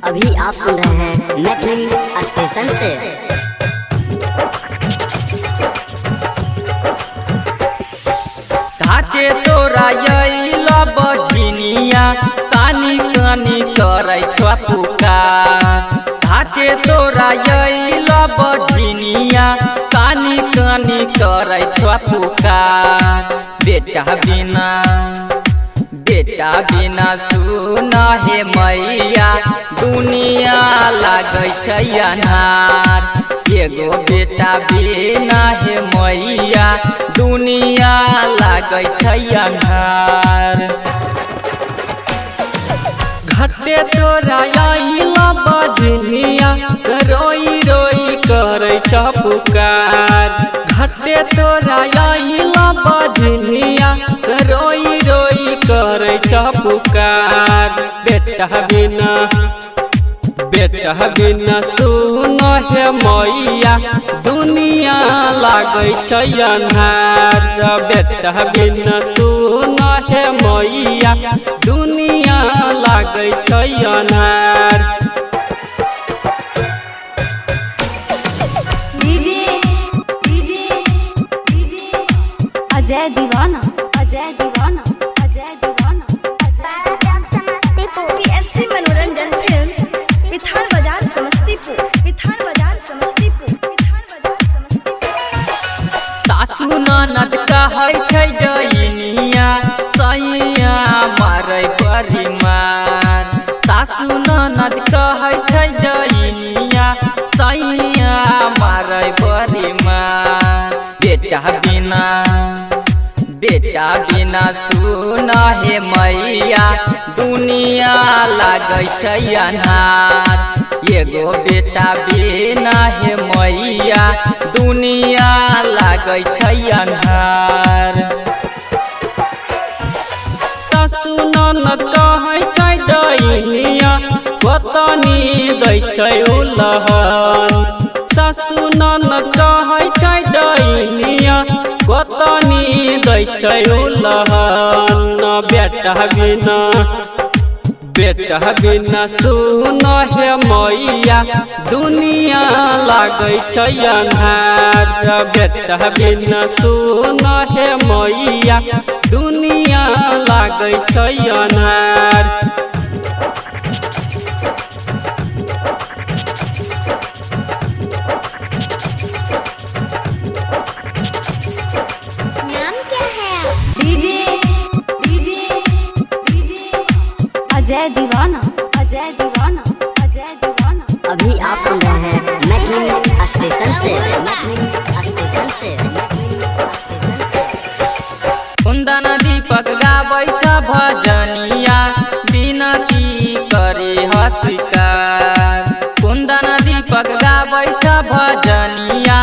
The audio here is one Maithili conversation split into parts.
अभी आप सुन रहे हैं मैथिली स्टेशन से। घाटे तोरा अइल बझिनिया, कानी कानी करै छौ पुकार। घाटे तोरा अइल बझिनिया, कानी कानी करै छौ पुकार। बेटा बिना, बेटा बिना सुन हे मैया, दुनिया लागै छै अन्हार। एगो बेटा बिना हे मैया, दुनिया लागै छै अन्हार। घाटे तोरा अइल बझिनिया, रोई रोई करै छौ पुकार। घाटे तोरा अइल बझिनिया, रोई रोई करै छौ पुकार। बेटा बिना, बेटा बिना सुन हे मैया, दुनिया लागै छै अन्हार। बेटा बिना सुन हे मैया, दुनिया लागै छै अन्हार। डीजे डीजे डीजे अजय दीवाना, अजय दीवाना, अजय दीवाना, समस्तीपुर। पीएसपी मनोरंजन फिल्म्स, पिथान बाजार समस्तीपुर, पिथान बाजार समस्तीपुर, पिथान बाजार समस्तीपुर। सासु ननद कहै छै डैनिया, सैया मारै बड़ी मार। सासु ननद कहै छै डैनिया, सैया मारै बड़ी मार। बेटा बिना, बेटा बिना सुन हे मैया, दुनिया लागै छै अन्हार। एगो बेटा बिना हे मैया, दुनिया लागै छै अन्हार। सासु ननद कहै छै डैनिया, गोतनी दै छै उलहन। सासु ननद कहै छै डैनिया, गोतनी दै छै उलहन। बेटा बिना, बेटा बिना सुन हे मैया, दुनिया लागै छै अन्हार। बेटा बिना सुन हे मैया, दुनिया लागै छै अन्हार। नाम क्या है? डीजे डीजे डीजे अजय दीवाना, अजय दीवाना, अजय दीवाना। अभी आप सुन रहे हैं मैथिली स्टेशन से, मैथिली स्टेशन से, मैथिली स्टेशन से। कुंदन दीपक गाबै छ भजनिया, बिनती करे स्वीकार। कुंदन दीपक गाबै छ भजनिया,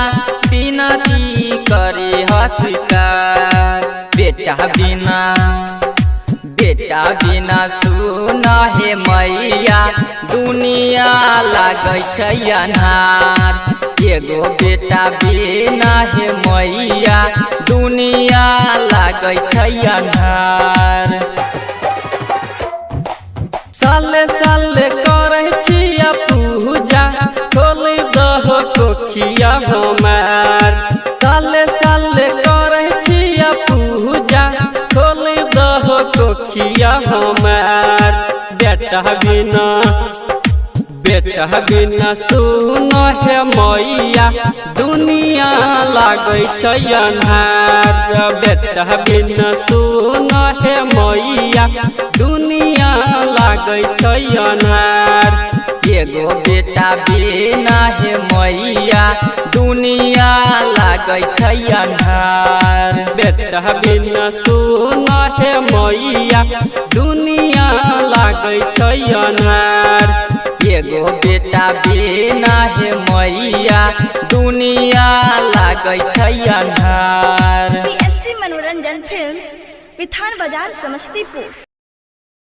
बिनती करे स्वीकार। बेटा बिना, बेटा बिना सुन हे मैया, दुनिया लागै छै अन्हार। एगो बेटा बिना हे मैया, दुनिया लागै छै अन्हार। साले साले करै छियै पूजा, खोल दहो कोखिया हमार। साले साले करै छियै पूजा, खोल दहो कोखिया हमार। बेटा बिना, बेटा बिना सुन हे मैया, दुनिया लागै छै अन्हार। बेटा बिना सुन हे मैया, दुनिया लागै छै अन्हार। एगो बेटा बिना हे मैया, दुनिया लागै छै अन्हार। बेटा बिना सुन हे मैया, दुनिया लागै छै अन्हार। एगो बेटा बिना हे मैया, दुनिया लागै छै अन्हार। पीएसपी मनोरंजन फिल्म्स, पिथान बाजार समस्तीपुर।